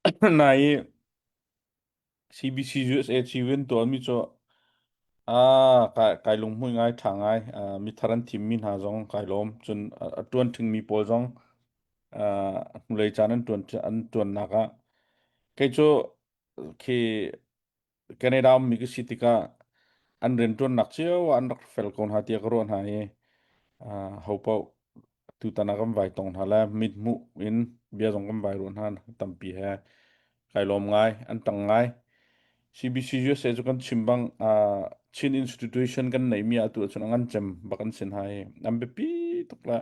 Nai CBC USA civin tuahmi cu ah kai kai lunghmui ngai ṭha ngai. Ah, mithar an thimmi hna zong kai lawm. Cun a a ṭuan ṭhingmi pawl zong ah hnulei caan an ṭuan an ṭuannak ah kei cu khi Canada ummi ka si tikah an rianṭuannak cio ah an rak fel ko hna tiah ka ruah hna i ah ho paoh tutan ah kan vai tong hna le mithmuh in bia zong kan vai ruah hna tampi he kai lawm ngai an tang ngai CBC USA cu kan chim bang uh, Chin institution kan neimi ah tu ahcun a ngan cem bak an sin hai an biapi tuk la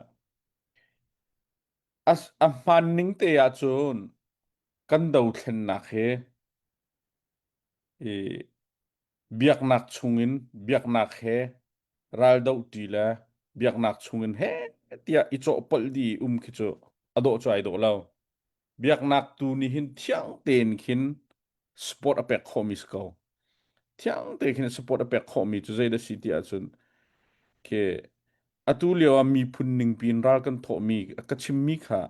as a hmaan ning te ahcun kan dothlennak he i biaknak chungin biaknak he raldohṭi le biaknak chungin he tiah i cawhpolh dih um khi cu a dawh cu ai dawh lo. Biaknak tu nih hin thiang tein khin sport a pek khawhmi si ko. Thiang tein khin sport a pek khawhmi cu zei dah si ti ahcun khi atu lio ah miphun ningpi in ral kan thawhmi ka chimmi kha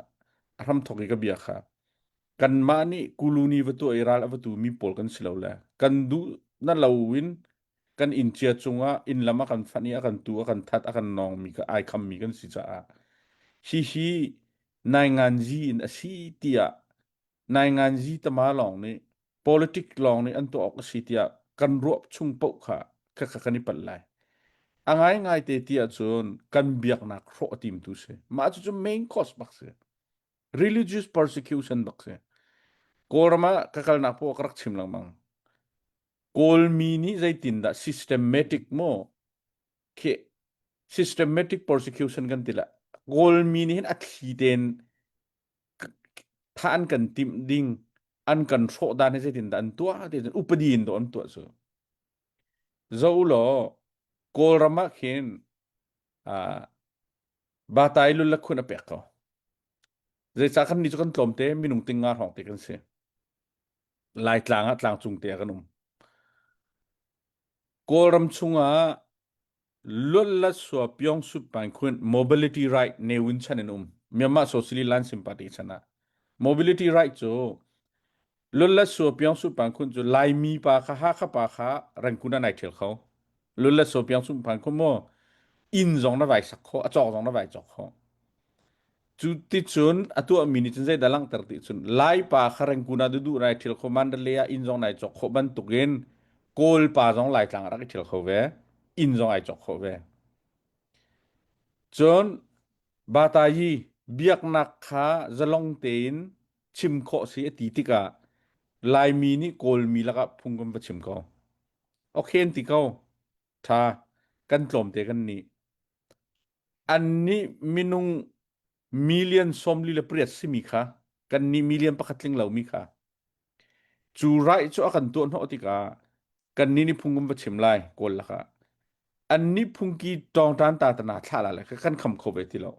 a hramthawk i ka bia kha kanmah nih kuluni va tuah i ral a va tu mi pawl kan si lo le kan duh na lo in kan inn cia cungah inn lam a kan fanh i a kan tu a kan that a kan nawng mi ai kham mi kan si caah hihi nainganzi in a si tiah nainganzi tama lawng nih politic lawng nih an tuah awk a si tiah kan ruah chung paoh kha khakha kan i palh lai a ngaingai te ti ahcun kan biaknak hrawh a timtu si mah cucu main cause bak si religious persecution bak si kawlram ah ka kalnak poah ka rak chim lengmang Kawlmi nih zeitindah systematic maw khi systematic persecution kan ti la Kawlmi nih hin a thli tein tha an kan timh ding an kan hrawh dan hi zeitindah an tuah ti cun upadi in dawh an tuah cu zo law Kawlram ah khin uh, batai lul la khun a pek ko zeicah kan ni cu kan tlawmte minung ting nga hrawng te kan si Laitlang ah tlangcung te ah kan um. Kawlram chungah Luatlasua Pyongsup Painkhun mobility right Ne Win chan in um. Myanmar Socialist Land Party chan ah. Mobility right cu Luatlasua Pyongsup Painkhun cu Laimi pa kha Hakha pa kha Rangoon ah nai ṭhial kho. Luatlasua Pyongsup Painkhun maw inn zong na vai sak kho, a cawk zong na vai cawk kho. Cu ticun a tuahmi nih cun zeidah langhter ti cun Laipa kha Rangoon ah duduh nai ṭhial kho Mandalay ah inn zong nai cawk khawh bantukin Kawlpa zong Laitlang ah rak i ṭhial kho ve inn zong ai cawk khawh ve. Cun Batayi biaknak kha zalong tein chim khawh si a ti tikah Laimi nih Kawlmi lakah phung kan va chim ko. Okay an ti ko. Ṭha kan tlawmte kan nih. Annih minung million 48 simi kha kannih million pakhat tling lomi kha cu right cu a kan tuah hnawh tikah kannih nih phung kan va chim lai kawl lakah annih phungki tawngtan ta tana thlah la le kan kham kho ve ti lo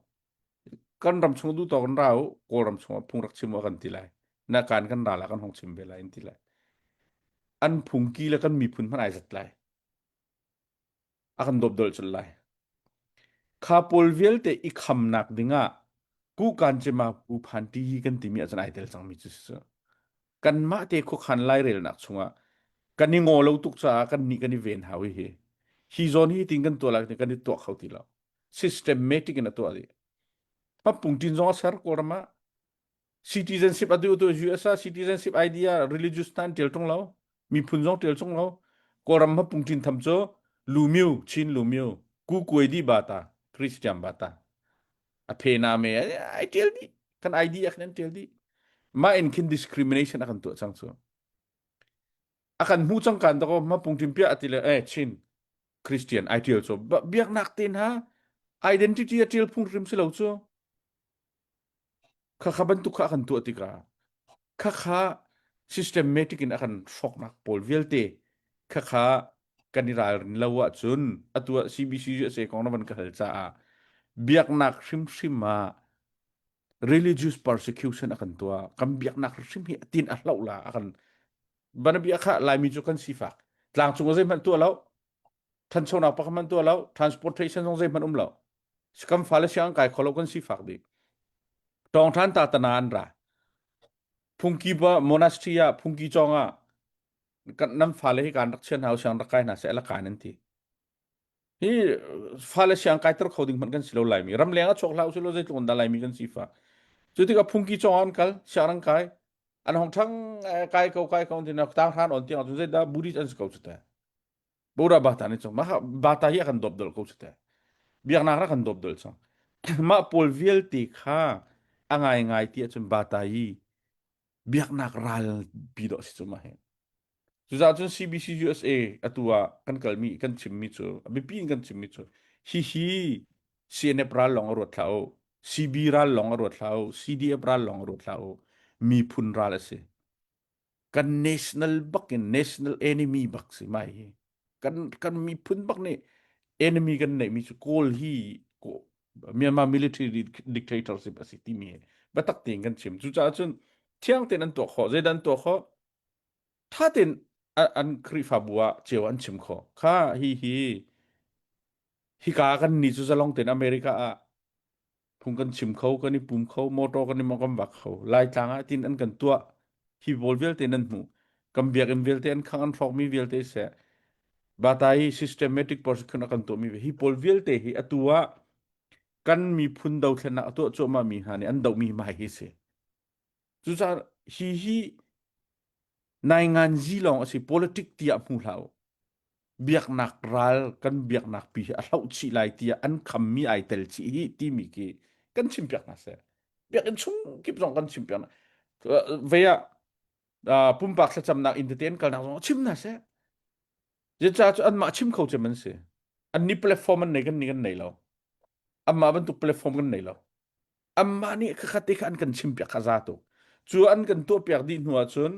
kan ram chung du to kan ra u kawl ram chung ah phung rak chim u kan ti lai na kan kan ra la kan hong chim ve lai an ti lai an phungki le kan miphun hmanh ai zat lai a kan dawpdolh colh lai. Kha pawl vialte i khamnak dingah kukan cema pu phan ti kan timi ahcun ai tel cangmi cu si. Kanmah te khuakhan lairelnak chungah kan i ngaw lo tuk caah kan nih kan i ven hau hi. Hi zawn hi tin kan tuah lai kan i tuah kho ti lo. Systematic in a tuah dih. Papung tin zong a ser Kawlram ah citizenship a duh tu US ah citizenship idea religious tan tial tung lo miphun zong tial chung lo kawlram ha pungtin tham cu lumiu chin lumiu ku kuai di bata christian bata a phe na me ai tial di kan ID a kan tial di ma in khin discrimination a kan tuah chang cu a kan hmu chang kan to ma pungtin pia ati le eh chin christian ai tial cu biaknak te hna identity a tial phung rim si lo cu Khakha bantuk kha a kan tuah tikah khakha systematic in a kan hrawknak pawl vialte khakha kan i ralrin lo ahcun atu ah CBC USA kong na van ka hal caah biaknak hrimhrim ah religious persecution a kan tuah kan biaknak hrimhrim hi atin a hloh la a kan banabia kha laimi cu kan sifak tlangcung ah zeihmanh tuah lo thanchonak pakhat hmanh tuah lo transportation zong zeihmanh um lo kan fale siang kai kho lo kan sifak dih tawng than ta tana an ra. Phungki ba monastery ah phungki cawng ah kan nan fale hi kan rak chian hna siang rak kai hna seh la kai nan ti. Hi fale siang kai ter kho ding hmanh kan si lo laimi. Ramleng ah chuak hlah usih law zeitluk in dah laimi kan si fa. Cu tikah phungki cawng ah an kal, siang an kai. An hong ṭhang kai ko kai ko tin tang hran on tiang cun zeidah Buddhist an si ko cu te. Buddha bata nih cun mah bata hi a kan dawp dol ko cu te. Biaknak ra kan dawp dol cang. Mah pawl vialte kha a ngai ngai ti ahcun bata hi biaknak ral pi dawh si cu mah hi. Cucaah cun CBC USA atu ah kan kalmi kan chimmi cu a biapi in kan chimmi cu hihi CNF ral lawng a ruat hlah u, CB ral lawng a ruat hlah u, CDF ral lawng a ruat hlah u, miphun ral a si. Kan national bak in national enemy bak si mai hi. Kan kan miphun bak nih enemy kan neihmi cu Kawl hi Myanmar military dictatorship a si timi hi biatak tein kan chim. Cucaah cun thiang tein an tuah khawh. Zeidah an tuah khawh? Tha tein an Khrihfabu ah cio an chim khawh. Kha hi hi hika kan ni cu zalong tein America ah phung kan chim kho, kan i pum kho, motor kan i mong kan vak kho. Laitlang ah tin an kan tuah. Hi pawl vialte nan hmuh. Kan biakinn vialte an khang an hrawkmi vialte seh. Bata hi systematic persecution a kan tuahmi hi pawl vialte hi atu ah kan miphun dothlennak a tuah cuahmah mi hna nih an dohmi mai hi si. Cucaah hi hi nainganzi lawng a si politic tiah hmu hlah u. Biaknak ral kan biaknak pi hi a hloh chih lai tiah an khammi ai tel chih hi timi khi kan chimpiak hna seh. Biakinn chung kip zong kan chimpiak hna. Vei ah pumpak thlacamnak inn tete an kalnak zong chim hna seh. Zeicah cu anmah chim kho cem an si. An ni platform an nei kan ni kan nei lo. Anmah bantuk platform kan nei lo. Anmah nih khakhat te kha an kan chimpiak kha za tuk. Cu an kan tuahpiak dih hnu ahcun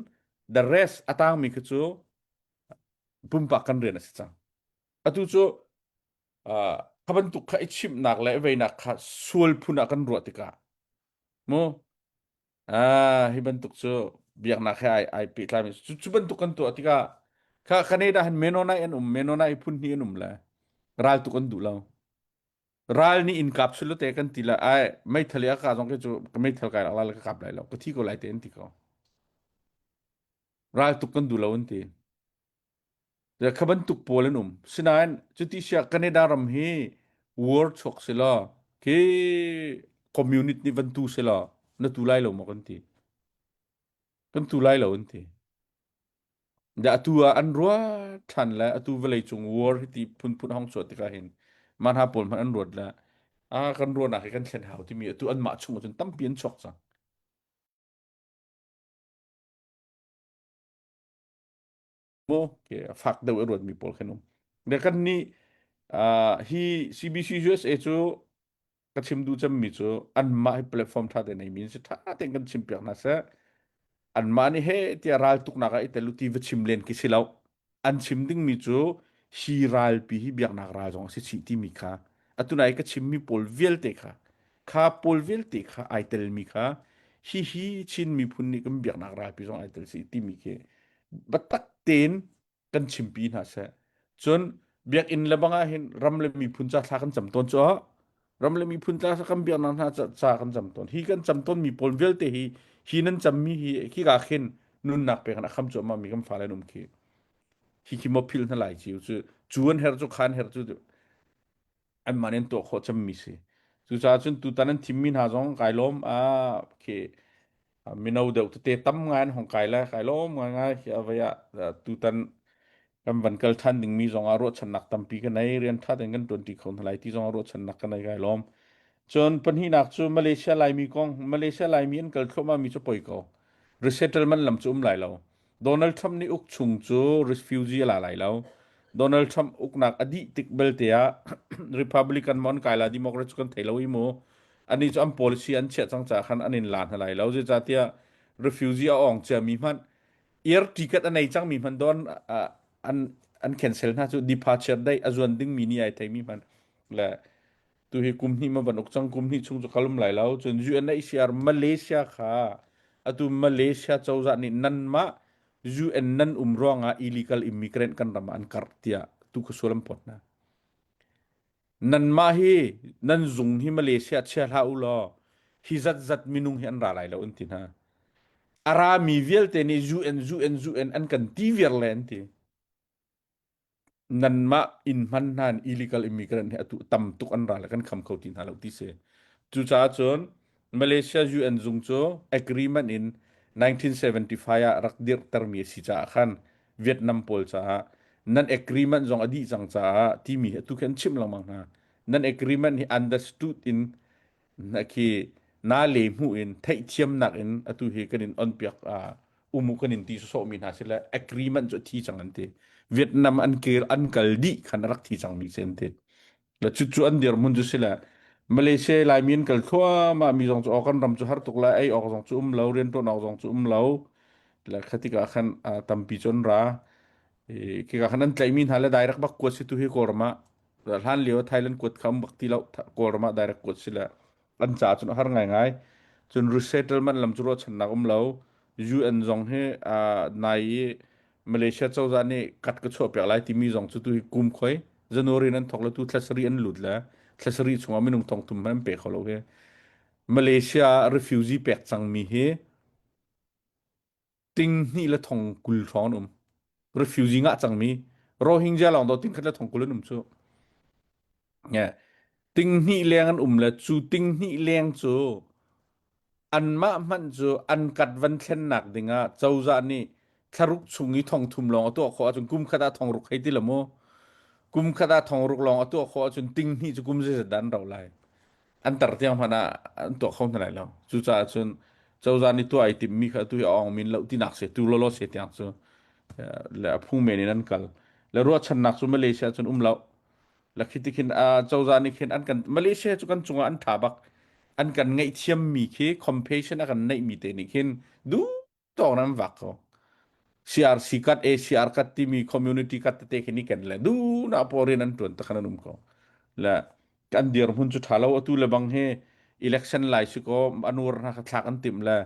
the rest a tangmi kha cu pumpak kan rian a si cang. Atu cu uh, kha bantuk kha i chimhnak le i veinak kha sual phun ah kan ruah tikah mu ah hi bantuk cu biaknak he ai ai pehtlai mi cu cu bantuk kan tuah tikah kha Canada han Mennonite an um Mennonite phun hnih an um le ral tuk an duh lo ral nih in kap sulu te kan ti la ai meithal i a ka zong ke cu ka meithal kai la ka kap lai lo ka thi ko lai te an ti ko ral tuk kan duh lo an ti kha bantuk pawl an um sinain cuti sia Canada ram hi war chuak si law khi community nih van tu si law na tu lai lo maw kan ti kan tu lai lo an ti Da atu ah an ruat ṭhan le atu vawleicung war hi ti phunphun hong chuah tikah hin mah hna pawl hmanh an ruat le a kan ruahnak hi kan thlen hau timi atu anmah chung ahcun tampi an chuak cang. Mu ke fak deuh i ruatmi pawl khan um. Le kan nih hi CBC USA cu ka chim duh cemmi cu anmah hi platform ṭha te nei mi an si ṭha tein kan chim piak hna seh anmah nih he tiah ral tuknak ah i tel u ti va chim len khi si lo an chim dingmi cu hi ralpi hi biaknak ral zong a si chih timi kha atu nai ka chimmi pawl vialte kha kha pawl vialte kha ai telmi kha hi hi Chin miphun nih kan biaknak ralpi zong ai tel si timi khi biatak tein kan chimpi hna seh. Cun biakinn le bang ah hin ram le miphun ca thla kan cam tawn cu ram le miphun ca kan biaknak hna ca kan cam tawn. Hi kan cam tawn mi pawl vialte hi hi nan cammi hi khi ka khin nunnak pek in a kham cuahmah mi kan fale an um khi. Hi khi maw phil hna lai ci cu cu an her cu khan her cu anmah nih an tuah khawh cemmi si. Cucaah cun tutan an thimmi hna zong kai lawm. Ah, khi mino deuh tete tam ngai an hong kai le kai lawm ngai ngai khi a vei ah tutan kan van kal ṭhan dingmi zong ah ruahchannak tampi ka nei rian ṭha tein kan ṭuanṭi kho hna lai ti zong ah ruahchannak ka nei kai lawm. Cun pahnihnak cu Malaysia Laimi kong Malaysia Laimi an kal thluahmah mi cu poi ko. Resettlement lam cu um lai lo. Donald Trump nih uk chung cu refugee a la lai lo. Donald Trump uknak a dih tik belte ah Republican maw an kai la Democrat cu kan thei lo i mu. Ani cu an policy an chiah cang caah khan an in la hna lai lo. Zeicahtiah refugee a ong ciami hmanh air ticket a nei cangmi hmanh don an an cancel hna cu departure date a zuan dingmi ni ai theimi hmanh le tu hi kum hnih ma van uk cang kum hnih chung cu kalum lai lo cun UNHCR Malaysia kha atu Malaysia cozah nih nanmah UN nan um ruangah illegal immigrant kan ram ah an karh tiah tu kha sual an phawt hna nanmah hi nan zung hi Malaysia chia hlah u law hi zat zat minung hi an ra lai lo an ti hna. A rami vialte nih UN UN UN an kan ti viar le an ti. Nanmah inn hman hna in illegal immigrant hi atu tam tuk an ra le kan kham kho ti hna lo ti si. Cucaah cun Malaysia UN zung cu agreement in 1975 ah rak dirhtermi a si caah khan Vietnam pawl caah nan agreement zong a dih cang caah timi hi atu khi an chimh lengmang hna. Nan agreement hi understood in na khi na le hmuh in theihthiamnak in atu hi kan in on piak umu kan in ti sawsawh mi hna si le agreement cu a thi cang an ti. Vietnam an kir an kal dih khan a rak thi cang mi si an ti. Le cucu an dirhmun cu si le Malaysia Laimi an kal thluahmah mi zong cu aw kan ram cu har tuk lai ei awk zong cu um lo rianṭuan awk zong cu um lo le kha tikah khan tampi cu an ra khika khan an tlaihmi hna le direct bak kuat si tu hi Kawlram ah hlan lio Thailand kuat kha um bak ti lo Kawlram ah direct kuat si le an ca cun a har ngaingai cun resettlement lam cu ruahchannak um lo UN zong hi nai i Malaysia cozah nih kat ka chuahpiak lai timi zong cu tu hi kum khoi January nan thok le tu thla sarih an lut le thla sarih chungah minung thong thum hmanh an pe kho lo hi Malaysia ah refugee pek cangmi hi ting hnih le thong 20 hrawng an um refugee ngah cangmi Rohingya lawng do ting khat le thong 20 an um cu ting hnih leng an um le cu ting hnih leng cu Anmah hmanh cu an kat van thlennak dingah cozah nih thlaruk chung i thong thum lawng a tuah khawh ahcun kum khat ah thong ruk hei ti la mu. Kum khat ah thong ruk lawng a tuah khawh ahcun ting hnih cu kum zeizat dah an rauh lai. An tar tiang hmanh ah an tuah kho hna lai lo. Cucaah cun cozah nih tuah ai timmi kha atu hi a awng min lo tinak se tu lawlaw se tiang cu le a phung men in an kal. Le ruahchannak cu Malaysia cun um lo. La khi ti khin cozah nih khin an kan Malaysia cu kan cungah an ṭha bak an kan ngaihthiam mi khi compassion a kan neih mi te nih khin duh tawk an vak ko CRC kat ACR kat timi community kat tete khi ni ken le du na porin an tuan takhan an um ko le kan dirhmun cu ṭha lo atu le bang hi election lai si ko anur hna kha thlak an timh le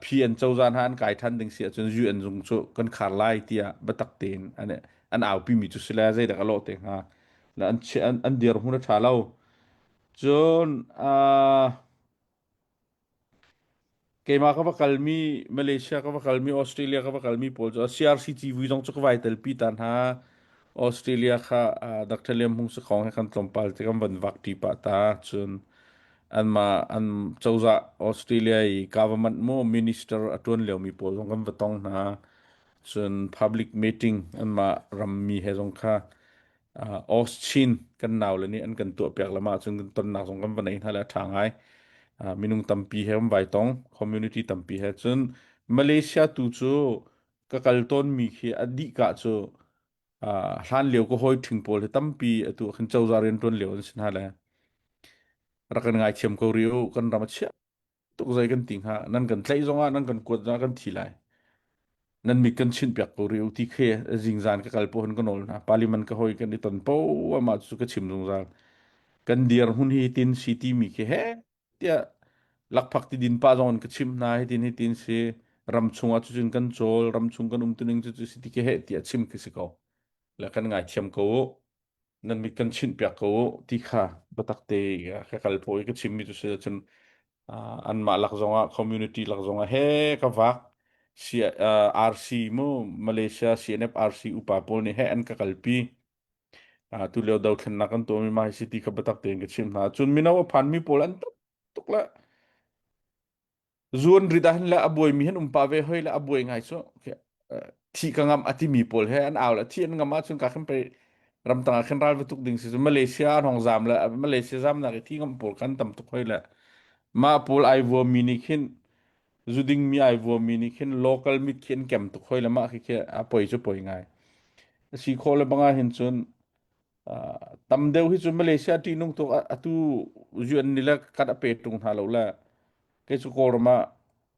PN cozah hna an kai than ding si ahcun UN zung cu kan khar lai tiah biatak tein an an aupi mi cu si le zeidak a lawh te hnga le an an, an dirhmun a ṭha lo cun keimah ka va kalmi Malaysia ka va kalmi Australia ka va kalmi pawl cu CRC civui zong cu ka vai telpi ta hna Australia kha Dr. Liam Hung Sakhong he kan tlawmpal te kan van vak ṭi pah ta cun anmah an cozah Australia i government mu minister a ṭuan liomi pawl zong kan va tong hna cun public meeting anmah rammi he zong kha uh, Auschin kan nau le nih an kan tuah piak lama cun kan tonnak zong kan va nei hna le a ṭha ngai uh, minung tampi he kan vai tong community tampi he cun Malaysia tu cu ka kal tawnmi khi a dih ka cu uh, hlan lio ka hawi ṭhing pawl hi tampi atu khin cozah rian ṭuan lio an si hna le rak kan ngaithiam ko rih u kan ram a chia tuk zei kan ti hnga nan kan tlaih zongah nan kan kuat zongah kan thi lai nan mit kan chinh piak ko rih u ti khi zingzan ka kal pohin ka nawl hna parliament ka hoi kan i ton po amah cu ka chim zungzal kan dir hun hi tin si ti mi khi he tiah lakphak ti din pa zong in ka chim hna hi tin hi tin si ram chungah cucun kan cawl ram chung kan um tuning cu cu si ti khi he tiah chim khi si ko le kan ngaithiam ko u nan mit kan chinh piak ko u ti kha biatak te ka kal phaw i ka chimmi cu si cun anmah lak zongah community lak zongah he ka vak RC mu Malaysia CNF RC upa pawl nih he an ka kalpi tu lio dothlennak kan tuahmi mah hi si ti kha biatak tein ka chim hna cun mino a phanmi pawl an tam tuk le zuan rit ah hin le a buaimi hin um pah ve hoi le a buai ngai cu thi ka ngam a timi pawl he an au le thi an ngam ahcun ka khin pei ramtang ah khin ral va tuk ding si cu Malaysia an hong zam le Malaysia zamnak i thi ngam pawl kan tam tuk hoi le mah pawl ai vuami nih khin zuding mi ai vuami nih khin local mit khi an kem tuk hoi le mah khi khi a poi cu poi ngai si khawh le banga hin cun tam deuh hi cu Malaysia ṭihnung tuk atu UN nih le kat a pe ṭung hna lo le kei cu Kawlram ah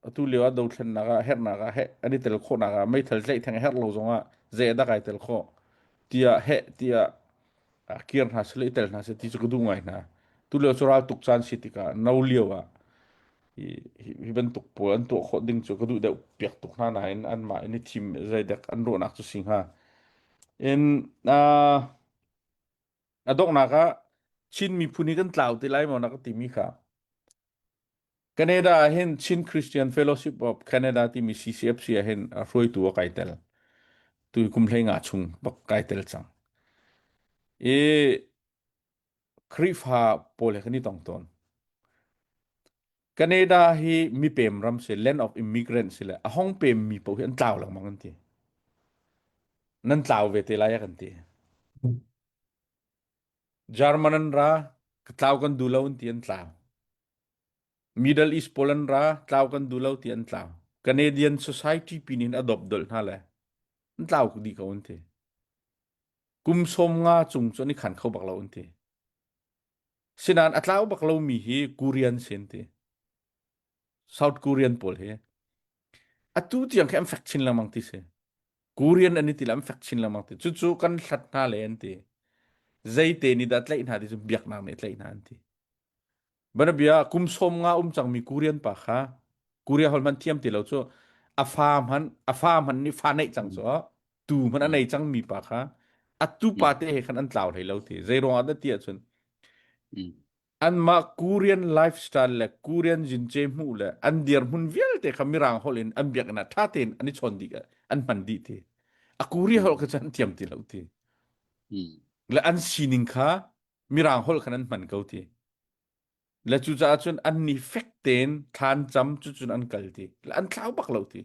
atu lio ah dothlennak ah herhnak ah heh an i tel khawhnak ah meithal tlaih theng a herh lo zongah zei dah kai tel khawh tiah heh tiah kir hna seh le i tel hna seh ti cu ka duh ngai hna tu lio cu ral tuk caan si tikah no lio ah hi, hi bantuk pawl an tuah khawh ding cu ka duh deuh piak tuk hna nain anmah in i thim zeidek an ruahnak cu si hnga in uh, a donghnak ah Chin miphun hi kan tlau ti lai maw na ka timi kha. Canada ah hin Chin Christian Fellowship of Canada timi CCFC ah hin hruaitu a kai tel. Tu kum hlei nga chung bak kai tel cang. I Khrihfa pawl he kan i tong tawn. Canada hi mipem ram si, land of immigrant si le a hong pem mi paoh hi an tlau lengmang an ti. Nan tlau ve te lai a kan ti. German an ra, ka tlau kan duh lo an ti an tlau. Middle East pawl an ra, tlau kan duh lo ti an tlau. Canadian society pin in a dop dolh hna le an tlau dih ko an ti. Kum sawm nga cung cu an i khan kho bak lo an ti. Sinain a tlau bak lomi hi Korean si an ti. South Korean pawl hi. Atu tiang khi an fek chin lengmang ti si. Korean an i ti le an fek chin lengmang ti. Cucu kan hlat hna le an ti. Zeite nih dah tlaih hna ti cu biaknak nih tlaih hna an ti. Banabia kum sawm nga um cangmi Korean pa kha Korea holh hmanh thiam ti lo cu a fa hmanh a fa hmanh nih fa neih cang cu tu hmanh a nei cangmi pa kha a tu pa te he khan an tlau hlei lo ti. Zei ruangah dah ti ahcun anmah Korean lifestyle le Korean jince hmuh le an dirhmun vialte kha mirang holh in an biakinn ah ṭha tein an i chawn dih an hman dih ti. A Korea holh kha cu an thiam ti lo ti. Le an sining kha mirang holh khan an hman ko ti. Le cucaah cun an ni fek tein thlan cam cucun an kal ti. Le an thlau bak lo ti.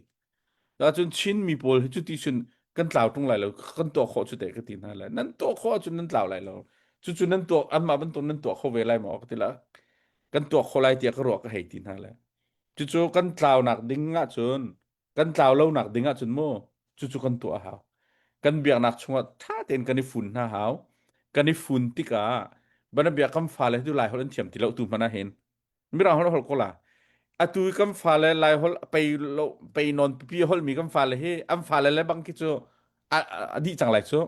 Cun Chin mi pawl hi cuti cun kan tlau ṭung lai lo kan tuah khawh cu te ka ti hna lai. Nan tuah khawh ahcun nan tlau lai lo. Cucu nan tuah anmah bantuk nan tuah kho ve lai maw ka ti la. Kan tuah kho lai tiah ka ruah ka hei ti hna lai. Cucu kan tlaunak ding ahcun kan tlau lonak ding ahcun mu cucu kan tuah a hau. Kan biaknak chungah ṭha tein kan i fun hna hau. Kan i fun tikah banabia kan fale tu lai holh an thiam ti lo tu hmanh ah hin Mirang holh holh ko la. Atu i kan fale Lai holh pei lo pei non pipi holh mi kan fale hi an fale le bang khi cu a, a dih cang lai cu.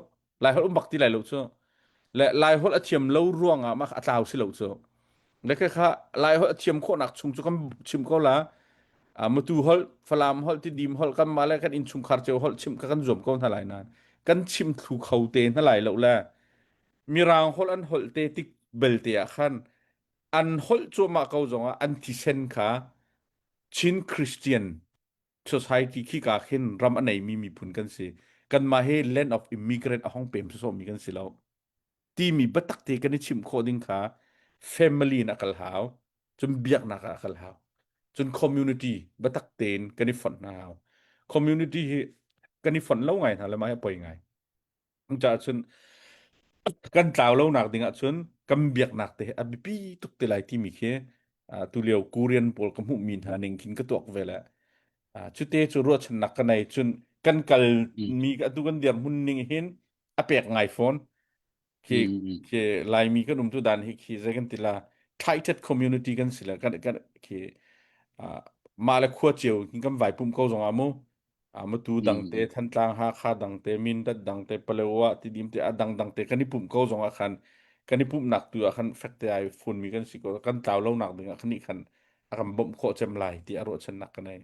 Lai holh um bak ti lai lo cu. Le Lai holh a thiam lo ruang ah mah a tlau si lo cu. Le kha kha Lai holh a thiam khawhnak chung cu kan chim ko la. A matu holh, Falam holh, Tidim holh kan mah le kan innchungkhar cio holh chim kha kan zuam ko hna lai nain kan chim thlu kho te hna lai lo le Mirang holh an holh te tik belte ah khan an holh cuahmah ko zongah an thisen kha Chin Christian society khi ka khin ram a neimi miphun kan si. Kanmah hi land of immigrant a hong pem sawsawhmi kan si lo. Timi biatak te kan i chimh khawh ding kha family in a kal hau. Cun biaknak ah a kal hau. Cun community biatak tein kan i fonh hna hau. Community hi kan i fonh lo ngai hna le mah hi a poi ngai. Cucaah cun kan tlau lonak ding ahcun kan biaknak te hi a biapi tuk te lai timi khi tulio Korean pawl ka hmuhmi hna ning khin ka tuak ve le cute cu ruahchannak ka nei cun kan kal mi atu kan dirhmun ning hin a pek ngai fawn khi khi Laimi kan um tu dan hi khi zei kan ti la tighted community kan si le kan kan khi mah le khua cio kan vai pum ko zong ah mu Matu dangte, Thantlang, Hakha dangte, Mindat dangte, Palewa Tidim te a dangdang te kan i pumh ko zong ah khan kan i pumhnak tu ah khan fekte ai funmi kan si ko kan tlau lonak ding ah khan nih khan a kan bawmh khawh cem lai ti a ruahchannak ka nei.